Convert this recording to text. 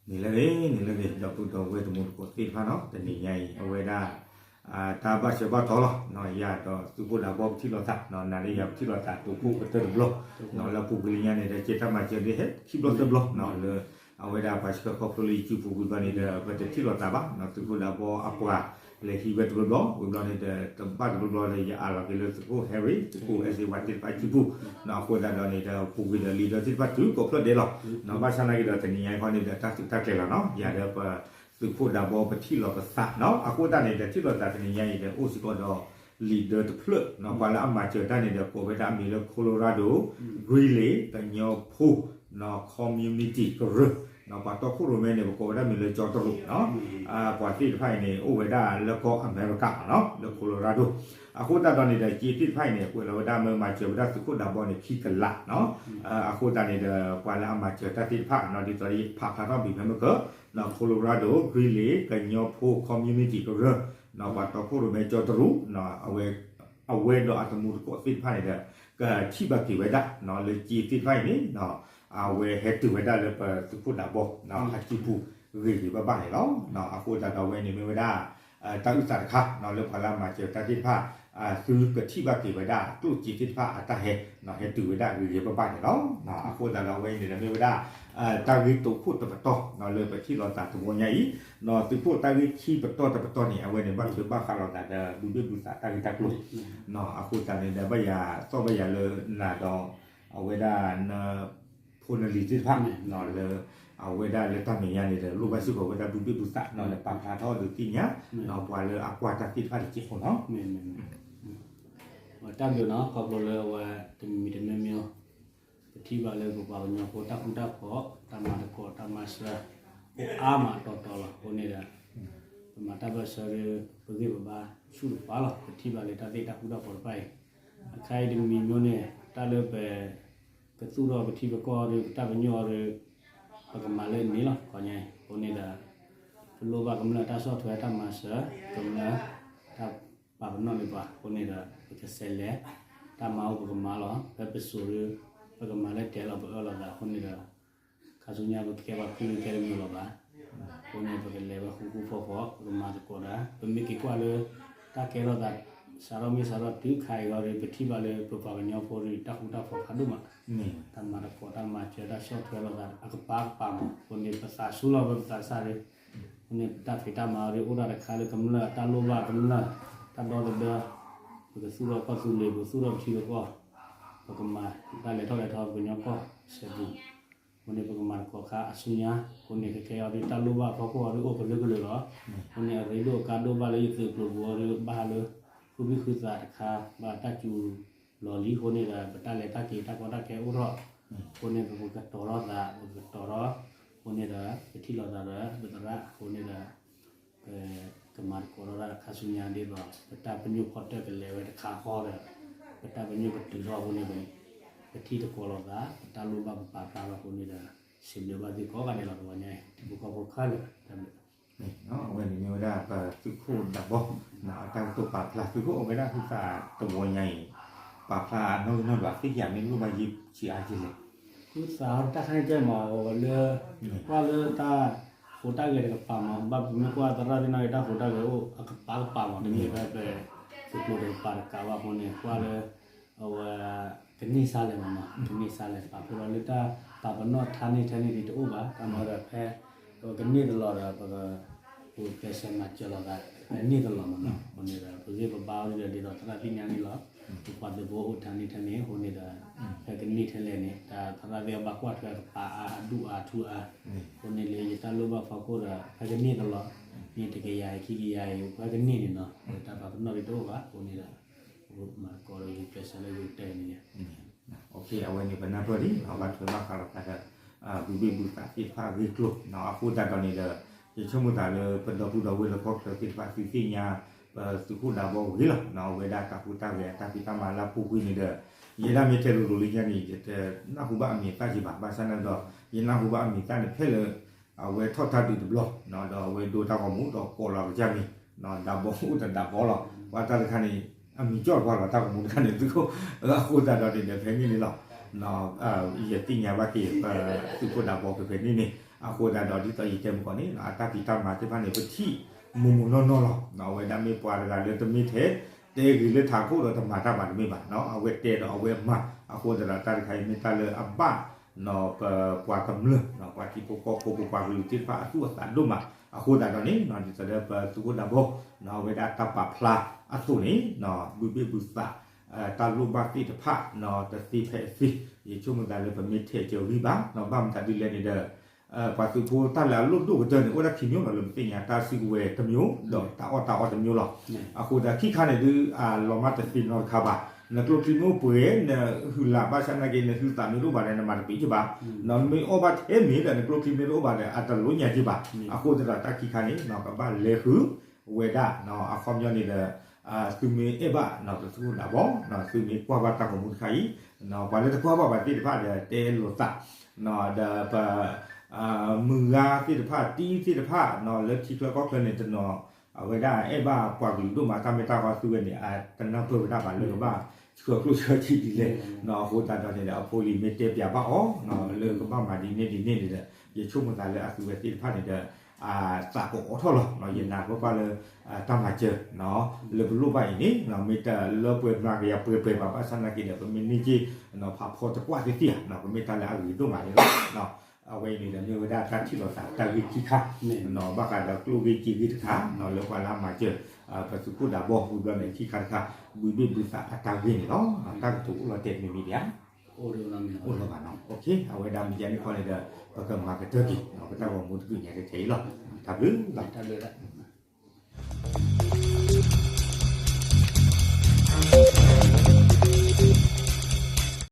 နံၤလၢအဂ့ၤ နံၤလၢအဂ့ၤ ဒီပုၢ်ဒီဝဲၢ်တံၤသကိးသ့ၣ်တဖၣ်နီၤ, တနံၤညါအံၤ အဝဲဒၣ် တၢ်ဘၣ်ဆၢဘၣ်တီၤလီၤ, ယၤဒီးသုးခိၣ်ဒးဘီပထံၣ်လိာ်သး, နၤဒီးယၤပထံၣ်လိာ်သးတိခိၣ်ကတၢၢ်တဘျီ, လၢပူၤကွံာ်လၢညါန့ၣ်ဒီး ကဲတၢ်မၤစၢၤဒ်ဟဲခံဘျီသၢဘျီ, လၢ အဝဲဒၣ်ပှၤဆှၢခီဖျိလၢယစုပူၤဝံၤဘျီန့ၣ်ဒီး ပတထံၣ်လိာ်သးဘၣ်, သုးခိၣ်ဒးဘီအပှၤ လဲၤဟံးဝဲတဘျီဘျီ, ဝံၤဘျီန့ၣ်ဒီး တဘၣ်တဘျီဘျီဒီး ယအးလီၤက့ၤလၢသုးခိၣ် Harry သုးခိၣ် အဲၣ်စ့ဝါသ့ၣ်တဖၣ်စုပူၤ, အဃိသတးဒီးန့ၣ်ဒီး ပူၤကွံာ်ဒီးလံာ်ဒၢသ့ၣ်တဖၣ်တုၤကိးဖျၢၣ်ဒဲးလီၤ, ဘၣ်ဆၣ်နာ်က့ဒီး တနံၤညါခီန့ၣ်ဒီး တၢ်သုးတၢ်ကျဲၤလီၤနီၤ, ယၤဒီးပ သုးခိၣ်ဒးဘီပထံၣ်လိာ်ပသးနီၤ, အဃိသတးန့ၣ်ဒီး ထံၣ်လိာ်သးတနံၤညါအံၤဒီး အိၣ်စ့ၢ်ကီးဒီး လံာ်ဒၢတဖျၢၣ်နီၤ, ပှၤလၢအမၤစၢၤတၢ်န့ၣ်ဒီး ကိးဝဲဒၣ်အမံၤလၢ Colorado Greeley ကညီဖိ community ကရၢ, ပှၤတီခိၣ်ရိၣ်မဲန့ၣ် ပကိးဝဲဒၣ်မံၤလၢကၠီတရူးနီၤ, ပှၤသ့ၣ်တဖၣ်အံၤန့ၣ် အိၣ်ဝဲဒၣ်လၢကီၢ်အမဲရကၤနီၤ, လၢ Colorado, အဃိသတးဒီးန့ၣ်ဒီး က့သ့ၣ်တဖၣ်အံၤန့ၣ် ကွဲးလီၤဝဲဒၣ်မ့ၢ်မၤစၢၤဝဲဒၣ်သုးခိၣ်ဒးဘီန့ၣ် ခံကလးနီၤ, အဃိသတးန့ၣ်ဒီး ပှၤလၢအမၤစၢၤတၢ်သ့ၣ်တဖၣ်နီၤ, ဒ်သိးဒီးယဖးဖျါထီၣ်ဘံၤဖဲမုၢ်ကၢ Colorado Greeley ကညီဖိ community ကရၢ, ပှၤတီခိၣ်ရိၣ်မဲကၠီတရူး, အဝဲဒီးအတံၤသကိးသ့ၣ်တဖၣ်န့ၣ်ဒီး ကထံၣ်ဘၣ်က့ၤဝဲဒၣ် လၢက့သ့ၣ်တဖၣ်အံၤန့ၣ် အဝဲဟဲတုၤဝဲဒၣ်လၢပသုးခိၣ်ဒးဘီ အစုပူၤဂ့ၤဂ့ၤဘၣ်ဘၣ်န့ၣ်လီၤ. အဃိသတးဒီးအဝဲန့ၣ်မ့ၢ်ဝဲဒၣ် တၢ်အုၣ်သးတခါ လၢပှၤလၢအမၤစၢၤတၢ်သ့ၣ်တဖၣ် သုကထံၣ်ဘၣ်က့ၤဝဲဒၣ် ကျိၣ်စ့သ့ၣ်တဖၣ်အတၢ်ဟဲ ဟဲတုၤဝဲဒၣ်ဂ့ၤဂ့ၤဘၣ်ဘၣ်န့ၣ်လီၤ. အဃိသတးဒီးအဝဲအံၤန့ၣ်ဒီးမ့ၢ်ဝဲဒၣ် တၢ်ဂ့ၢ်တိာ်ခိၣ်တပတီၢ် လၢပထံၣ်လိာ်သးတဝီညါအံၤ, သုးခိၣ်တၢ်ဂ့ၢ်ခံပတီၢ်တပတီၢ်န့ၣ် အဝဲန့ၣ်ဘၣ်ထွဲဘၣ်ဃးလိာ်သးဒီး ဘုဘ့ၣ်ဘုသးတၢ်ဂ့ၢ်တၢ်ကျိၤ, အဃိသတးန့ၣ်ဒီး ဘၣ်ယၤသီၣ်ဘၣ်ယၤလၢနၤဒီး အဝဲဒၣ်န ဖိနလံၤသ့ၣ်တဖၣ် လၢ အဝဲဒၣ်လၢတၢ်မဲာ်ညါန့ၣ်ဒီး လိၣ်ဘၣ်စ့ၢ်ကီးဝဲဒၣ်ဘုဘ့ၣ်ဘုသးနီၤ လၢပာ်ဖျါထီၣ်ဒုးသ့ၣ်ညါ ပှၤလၢအကွၢ်တၢ်သ့ၣ်တဖၣ်တက့ၢ်အဃိနီၤ. တၢ်ဘျုးနီၤ ခီဖျိလၢအဝဲတမံၤမံၤတမံၤမံၤ ပထံၣ်ဘၣ်လၢပပှၤကညီဖိတၢ်ဃူတၢ်ဖိး တၢ်မၤသကိးတၢ်မၤစၢၤ အိၣ်အါမးတီတီလီၤ. အဃိန့ၣ်ဒီး ပမၤတၢ်ဘၢၣ်စၢၤဒီး ပဂံၢ်ပဘါဆူၣ်တပၤလီၤ. ပထံၣ်ဘၣ်လၢတၢ်သ့ၣ်တၢ်ဃူတၢ်ဖိးတဖၣ်အံၤ အခါအံၤတမံၤမံၤန့ၣ် တၢ်လၢပ ကသူၣ်ထီၣ်ပထံပကီၢ်ဒီး ပတၢ်ပညိၣ်အီၤဒီး ပကမၤလၢန့ၣ်လီၤ. ခီညါအံၤ အဃိန့ၣ်ဒီး ပလိၣ်ဘၣ်ကမျၢၢ်တၢ်ဆီၣ်ထွဲတၢ်မၤစၢၤ ကမျၢၢ် တၢ်ပာ်ပနီၣ်န့ၢ်ပှၤ အဃိန့ၣ်ဒီး ပကဆဲးလဲၤ တၢ်မၤအိၣ်ပကမၤလီၤ. ဖဲပစိၤဒီး ပကမၤလၢတဲလီၤပအၢလီၤသးအဃိန့ၣ်ဒီး ခါဆူညါပကကဲပှၤဖုဂ့ၤကဲတမံၤလီၤဘၣ်. အဃိန့ၣ် ပကလဲၤဝဲဃူဃူဖိးဖိး ပကမၤသကိးတၢ် ပမ့ၢ်က့ၤကွၢ်လၢ တၢ်ကဲထီၣ်သး စးထီၣ်မ့ၢ်စးထီၣ်တုၤခါအံၤဂီၢ်ဒီး ပထံၣ်ဘၣ်လၢပပှၤကညီဖိဒီး တၢ်ဃူတၢ်ဖိးဖးဒိၣ်မး တၢ်မၤသကိးတၢ်မၤစၢၤတၢ်ဆီၣ်ထွဲလိာ်သးအကပၤကပၤမး အဃိန့ၣ် ပသးဆူၣ်လီၤဝဲပသးစၢ်ဒီး အဃိန့ၣ် ပတၢ်ဖံးတၢ်မၤအီၤဒီး အိၣ်ဒၣ်တခါလၢကမျၢၢ်တၢ်လိၣ်ဘၣ်ကမျၢၢ် တၢ်ဒီသဒၢ ပကသူၣ်ထီၣ်ကီၢ်သူလ့ၤ ပကသူၣ်ထီၣ်ပထံပကီၢ် ပကမၤတၢ်လဲၤထီၣ်လဲၤထီပကညီကီၢ်စဲးပူၤ အဃိန့ၣ် ပကမၤသကိးခါအဆူညါ အဃိန့ၣ် ကကဲအီၤဒီးတၢ်လိၣ်ဘၣ်အဖီခိၣ်အီၤဒီးအိၣ်ကလုာ်ကလုာ်လီၤ. အဃိန့ၣ် အရ့ဒိၣ်အကါဒိၣ်ဘၣ်လၢယသုးကျိၤပူၤအီၤဒီး ဘၣ်ဟးလၢ ဃုဘံၣ်ဃုသးတခါ ဘၣ်တၢ်စူၤလီၤလံအဃိန့ၣ်ဒီး ပတၢ်လဲၤတၢ်က့ၤတၢ်ကီတၢ်ခဲအိၣ်ထီၣ် အဃိန့ၣ် ပကတီၤထီၣ်သး ပကတီၤထီၣ် အဃိန့ၣ်ဒီး ပထံၣ်လိာ်သးဒီး ပသရၣ်အဃိန့ၣ်ဒီး ပကမၤသကိးထီၣ်တၢ်ခါဆူညါဒ်သိး ပတၢ်ပညိၣ်ဖီတၢၢ်ကလဲၤဝဲတခါဃီဒီး ပတၢ်ပညိၣ်ကတုၤထီၣ်အဃိန့ၣ် ပထံၣ်သကိးလိာ်သး ပတၢ်လိၣ်ဘၣ်ပပာ်ဖျါထီၣ်အဃိန့ၣ်ဒီး စံးဘျုးဘၣ်သုကိးဂၤဒဲးလီၤတဝီညါအံၤ ထံဖိကီၢ်ဖိခဲလၢာ် အဝဲန့ၣ်မ့ၢ်ဝဲဒၣ်ပသုးခိၣ်ဒးဘီ အတၢ်ကတိၤပာ်ဖျါသုးခိၣ်အိၣ်ဝဲဒၣ်ဟုသးတဝီညါအံၤ ပာ်ဖျါအနီၢ်ဂံၢ်နီၢ်ဒွးသ့ၣ်ယၤမ့ၢ်လိၣ်ဘၣ်ယ့ၢ်ဆံးအါယ့ၢ်လဲၣ် ဟုသးတၢ်ခါန့ၣ်ကဲမး အဝဲလၢ ကွၢ်လၢတၢ်ဟူးတၢ်ဂဲၤတကပၤမး ဘၣ်ပမ့ၢ်ကွၢ်သရၣ်သ့ၣ်နီၣ်ဂံၢ်တၢ်ဟူးတၢ်ဂဲၤအိၣ်အကပၤကပၤမး တမ့ၢ်ဖဲပသုးကျိၤတကပၤတကးဘၣ်အဃိန့ၣ် ကွၢ်လၢ အဝဲ ကန့ၢ်စါလဲၣ်မးနီၤ ကန့ၢ်စါလဲၣ် ပာ်ဖှိၣ်လီၤလၢတၢ်ပာ်ပနီၣ်ထါန့ၢ်ထဲန့ၣ်ဒ်တအိၣ်ဘၣ် တၢ်မၤဒီးဖဲ အဝဲကန့ၢ်တလီၤဒီး ပက ပကျဲးစၢးမၤစၢၤလိာ်သး ဖဲန့ၢ်တလီၤမးနီၤ အဃိန့ၣ်ဒီး ပဂံၢ်ပဘါအီၤဒ်ဒီး ဒ်သိးသရၣ်သ့ၣ်ညါန့ၣ်လီၤ ပပှၤသုးဖိအိၣ်ထါန့ၢ်ထဲန့ၣ် အဃိန့ၣ်ဒီး ဖဲကန့ၢ်ထဲလဲၣ်န့ၣ် တၢ်သရၣ်သ့ၣ်အဘၣ်ကွၢ်ထွဲအကပၤအါ အဒူၣ်အါထူအါ အဃိန့ၣ်လၢယတၢ်လိၣ်ဘၣ်ဖီခိၣ်ဒီး ဖဲကန့ၢ်တလီၤ န့ၣ်တကယၤအံၤခံကယၤအံၤ ဖဲကန့ၢ်န့ၣ်နီၤ တၢ်ပာ်ပနီၣ်ဒ်တအိၣ်ဘၣ် အဃိန့ၣ်ဒီး မၤသကိးဒီးဂုာ်ကျဲးစၢးလၢဂုာ်တဲန့ၣ် အဝဲန့ၣ်ပနၢ်ပၢၢ်လံ ဘၣ်ထွဲဘၣ်ဃးလိာ်သးဒီး ဘုဘ့ၣ်ဘုသးသ့ၣ်တဖၣ်အဂ့ၢ်ကျိၤ အဃိသတးဒီးန့ၣ်ဒီး ယဆိကမိၣ်သးလၢပဒီပုၢ်ဒီဝဲၢ်လၢကီၢ်ချၢသ့ၣ်တဖၣ်သုသ့ၣ်ညါ ပသုးခိၣ်ဒးဘီဂ့ၤလီၤ အဝဲဒၣ်တၢ်ဟူးတၢ်ဂဲၤအတၢ်ဖံးတၢ်မၤလၢအပူၤကွံာ်န့ၣ်ဒီး ယဲဒၣ်မ့ၢ်တဲလိၤလိၤလၢညါန့ၣ် ယတနၢ်ဟူဘၣ်အမံၤအသၣ်က့ၤဘၣ် ဘၣ်ဆၣ်န့ၣ်ဒီး ယနၢ်ဟူဘၣ်အမံၤအသၣ်န့ၣ်ဖဲလၢ အဝဲထီၣ်တၢ်ဒုးတဘျီ ဒီးအဝဲဒိတၢ်ဂီၤမူဒီးကိးလီၤကစၢ်မံၤ ဒးဘီအိၣ်တဒးဘီလီၤ ပှၤတၢ်တခါန့ၣ် အမံၤကၠီၣ်တပှၢ်လီၤ တၢ်ဂီၤမူတခါန့ၣ် သုးခိၣ် အဃိသတးဒီးန့ၣ်ဒီးဖဲန့ၣ်န့ၣ်လီၤ ယသ့ၣ်ညါဘၣ်က့ၤ သုးခိၣ်ဒးဘီဖဲဖဲန့ၣ်န့ၣ် အဃိသတးဒီးဒ်သိးယတဲမုၢ်ကီၢ်န့ၣ် အတၢ်ဖံးတၢ်မၤသ့ၣ်တဖၣ်န့ၣ် ပထံၣ်မိၢ်မိၢ်နီၢ်နီၢ်လီၤ. အဝဲဒၣ်မ့ၢ်ပှၤတဂၤလၢတမ့ၢ်ထဲတဲဂ့ၤလၢထးခိၣ်ဒီးတမၤတၢ်မၤတမ့ၢ်ဘၣ်, အဝဲတဲဒီးအဝဲမၤ, အဃိသတးဒီးတၢ်တခါအံၤမ့ၢ်တၢ်လၢအဘၣ် ပပှၤကမျၢၢ် ပှၤထံဖိကီၢ်ဖိ ပပှၤကလုာ်သ့ၣ်တဖၣ်အသူၣ်အသးဒိၣ်မး, အဃိသတးဒီးန့ၣ် ဒ်သိးဒီးပသုးခိၣ်ဒးဘီ အဝဲဒၣ်တၢ်ပာ်ဖျါအသိးန့ၣ် ဘုဘ့ၣ်ဘုသး တၢ်လိၣ်ဘၣ်သ့ၣ်တဖၣ် တသ့ဖဲအသ့, ယဆိကမိၣ်သးလၢပမ့ၢ်ထဲးကၢၤဂံၢ်ဘါ ဘၣ်မတၤဒ်လဲၣ်န့ၣ်ဒီး ပှၤသုးဖိတၢ်လဲၤအလိၣ်ဒိၣ်ကတၢၢ်န့ၣ် အိၣ်ဒၣ်ခံမျိုးလီၤ လၢပသ့ၣ်ညါ တၢ်စုကဝဲၤတမျိုး ဒီးတၢ်အီၣ်တၢ်အီတမျိုးလီၤ. အဃိသတးခံခါန့ၣ်ဒုး အလီၤမၢ်တသ့နီတခါဘၣ်. နကျိချံမ့ၢ်အိၣ်ပှဲၤ နဟုးလးဘၣ်ဆၣ်နာ်က့ နဟုးသးမ့ၢ်တအိၣ်ဘၣ်ဒီး နမၤတပ့ၤက့ဘၣ်, နမ့ၢ်အီၣ်ဘၣ်ထဲမ့ၢ်ဒီး နကျိချံမ့ၢ်တအိၣ်ဘၣ်ဒီး အတလိၣ်ညါက့ဘၣ်. အဃိသတးတၢ်ခံခါန့ၣ် ကဘၣ်လဲၤဃုာ်ဝဲဒၣ် အခီပညီန့ၣ်ဒီး သုမ့ၢ်အဲၣ်ဘၣ် ပသုးခိၣ်ဒးဘီ သုမ့ၢ်ကွၢ်ဘၣ်တၢ်ဂီၤမူတခါအံၤ ပှၤလၢတကွၢ်ဘၣ်ပှၤသ့ၣ်တဖၣ်ဒီး တဲလိာ်သး ဒီးပ မုၢ်ဂၤသ့ၣ်တဖၣ် တံၤသ့ၣ်တဖၣ် လၢထံချၢကီၢ်ချၢန့ၣ်တနီၤ အဝဲဒၣ်အဲၣ်ဘၣ်ပှၤကလုာ်ဒိၣ်မး တၢ်မ့ၢ်တၢ်တီသုဝဲန့ၣ် တနၢ်ပၢၢ်ဝဲဒၣ်ဘၣ်လၢကဘၣ် ဆှၢကျိၣ်ဆှၢထံဒ်လဲၣ်. အဃိသတးဒီးန့ၣ်ဒီး အဖိလံၤမ့ၢ်တဲပျးဘၣ်အီၤ လၢကဘၣ်မၤဒ်န့ၣ်ဒ်န့ၣ်န့ၣ်ဒီး ယဆိကမိၣ်သးလၢအသုဝဲသ့ၣ်တဖၣ်န့ၣ်ဒီး သးကအိးထီၣ်လီၤ. ယနာ်ဘၣ်လၢ တၢ်မၤစၢၤ လၢပလိၣ်ဘၣ်အံၤန့ၣ် မ့ၢ်တလၢပှဲၤမၤကယၤပှဲၤပှဲၤဘၣ် ဘၣ်ဆၣ်နာ်က့ဒီး ပမ့ၢ်န့ၢ်က့ၤ ဖးဖီတကွၢ်သ့ၣ်သ့ၣ်ဧါ ကမ့ၢ်တၢ်လၢအဂ့ၤဒိၣ်မးန့ၣ်လီၤ. အဝဲအံၤန့ၣ်ဒီးမ့ၢ်ဝဲဒၣ်တၢ်ထံၣ်လိာ်သးတၢ်ဂ့ၢ်ခံခါ ဘၣ်ဃးဒီးကျိၣ်ဂ့ၢ်က့ဂ့ၢ်တခါ လၢပှၤလၢအမၤစၢၤ ပသုးခိၣ်ဒးဘီ ဝံၤဘျီန့ၣ်ခံခါတခါ ဘုဘ့ၣ်ဘုသးအတၢ်ဂ့ၢ်န့ၣ်လီၤ. တၢ်ကတိၤအိၣ်လီၤတဲာ်မ့မ့ၢ်ဒံးဧါ. အိၣ်လီၤဘၣ်နီၤ. အဝဲဒၣ်မ့ၢ်ယါန့ၣ်ခီန့ၣ်ဒီး ပကမၤကတၢၢ်က့ၤ ပတၢ်ဂီၤမူတကုာ်ညါတထဲအံၤလီၤ. တၢ်ဘျုးလီၤ.